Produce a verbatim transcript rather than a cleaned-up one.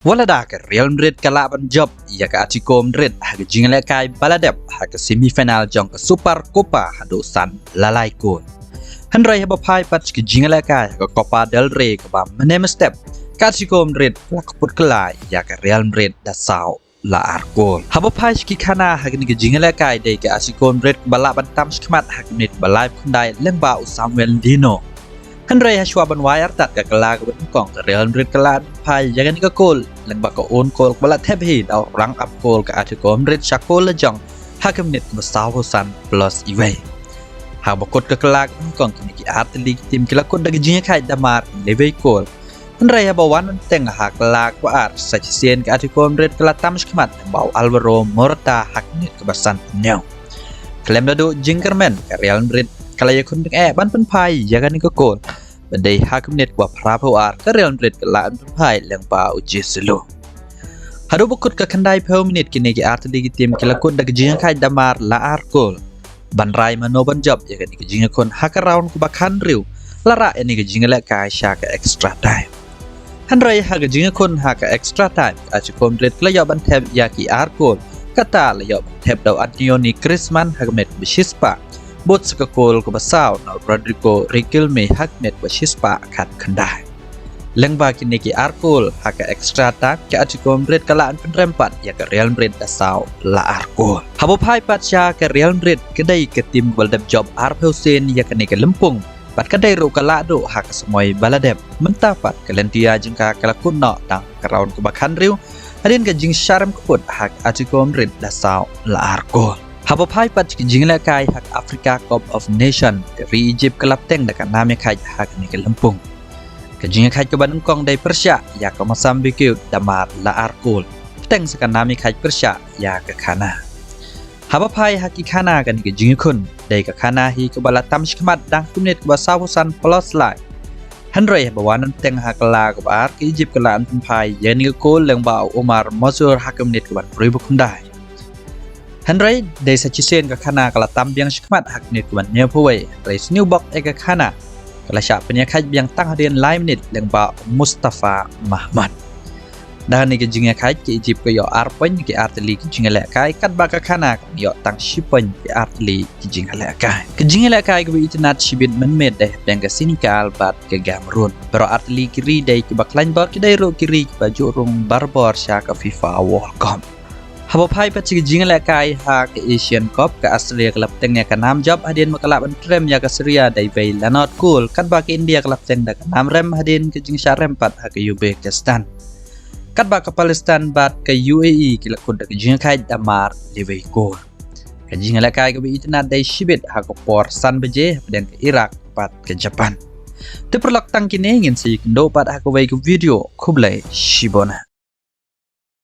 Wat lada ka Real Madrid ka lah ban jop ïa ka Atletico Madrid ha ka jingïalehkai ba la dep ha ka semi final jong ka Super Copa haduh san la lai kol. Hynrei haba phai pat sha ka jingïalehkai ha ka Copa del Rey kaba mynne mynstep, ka Atletico Madrid la kyput kylla ïa ka Real Madrid da saw la ar kol. Haba phai sha ki khana ha kane ka jingïalehkai, dei ka Atletico Madrid ba lah ban tam shakhmat ha ka minit ba laiphew khyndai lyngba u Samuel Lino. Hynrei hashwa ban wai artat ka kylla kaba nyngkong, ka Real Madrid ka lah ban phai ïa kane ka kol lyngba ka own kol kaba la thep hi da u rangap kol ka Atletico Madrid sha kol la jong ha ka minit ba sawphew san plus iwei. Haba kut ka kylla kaba nyngkong, kine ki artylli ki tim ki la kut da ka jingïakhaid da mar lewei kol. Hynrei haba wan ban teng ha ka kylla kaba ar, sa shisien ka Atletico Madrid ka la tam shakhmat lyngba u Alvaro Morata ha ka minit kaba sanphew hynñiew. Khlem da duh jingkyrmen, ka Real Madrid ka la ïakhun tyngeh ban pynphai ïa kane ka kol. Ba dei ha ka minit kaba phraphew ar, ka Real Madrid ka lah ban pynphai lyngba u Joselu. Haduh ba kut ka khyndaiphew minit, kine ki artylli ki tim ki la kut da ka jingïakhaid da mar la ar kol. Ban rai mano ban jop ïa kane ka jingïakhun ha ka round kaba khathynriew, la rah ïa kane ka jingïalehkai sha ka extra time. Hynrei ha ka jingïakhun ha ka extra time, ka Atletico Madrid ka la ïoh ban thep ïa ki ar kol. Kata la ïoh ban thep da u Antoine Griezmann ha ka minit ba shispah, bud sa ka kol kaba saw na u Rodrigo Riquelme ha ka minit ba shispah khatkhyndai. Lyngba kine ki ar kol ha ka extra time, ka Atletico Madrid ka lah ban pynrem pat ïa ka Real Madrid da saw la ar kol. Haba phai pat sha ka Real Madrid, ka dei ka tim kaba la dep jop arphew sien ïa kane ka lympung. Bad ka dei ruh ka lah duh ha ka samoi ba la dep. Mynta pat ka lynti ïa jong ka ka la kut noh tang ka round kaba khathynriew hadien ka jingshah rem kyput ha ka Atletico Madrid da saw la ar kol. Haba phai pat sha ka jingïalehkai ha ka Africa Cup of Nation, ka ri Egypt ka la bteng da ka nam ïakhaid ha kane ka lympung. Ka jingïakhaid kaba nyngkong dei pyrshah ïa ka Mozambique da mar la ar kol. Bteng sa ka nam ïakhaid pyrshah ïa ka Ghana. Haba phai ha ki khana kane ka jingïakhun, dei ka Ghana hi kaba la tam shakhmat da ka minit kaba sawphew san plus lai. Hynrei haba wan ban teng ha ka kylla kaba ar, ka Egypt ka lah ban pynphai ïa kane ka kol lyngba u Omar Monsour ha ka minit kaba hynriewphew khyndai. Hynrei dei sa shisien ka Ghana ka la tam biang shakhmat ha ka minit kaba hynñiewphew wei. Hynrei sniew bok ïa ka Ghana ka la shah pynïakhaid biang tang hadien lai minit lyngba u Mustafa Mahmoud. Da kane ka jingïakhaid, ka Egypt ka ïoh ar point na ki artylli ki jingïalehkai, katba ka Ghana ka ïoh tang shi point na ki artylli ki jingïalehkai. Ka jingïalehkai kaba itynnad shibit mynmiet dei hapdeng ka Senegal bad ka Cameroon. Baroh artylli ki ri dei kiba khlaiñ bor, ki dei ruh ki ri kiba ju rung barabor sha ka FIFA World Cup. Haba phai pat sha ka jingïalehkai ha ka Asian Cup, ka Australia ka la bteng ïa ka nam jop hadien ba ka lah ban trem ïa ka Syria da iwei la nod kol, katba ka India ka la bteng da ka nam rem hadien ka jingshah rem pat ha ka Uzbekistan. Katba ka Palestine bad ka U A E ki la kut da ka jingïakhaid da mar lewei kol. Ka jingïalehkai kaba itynnad dei shibit ha ka por san baje hapdeng ka Iraq bad ka Japan. Te paralok, tang kine, ngin sa ïakynduh pat ha kawei ka video. Khublei shibun.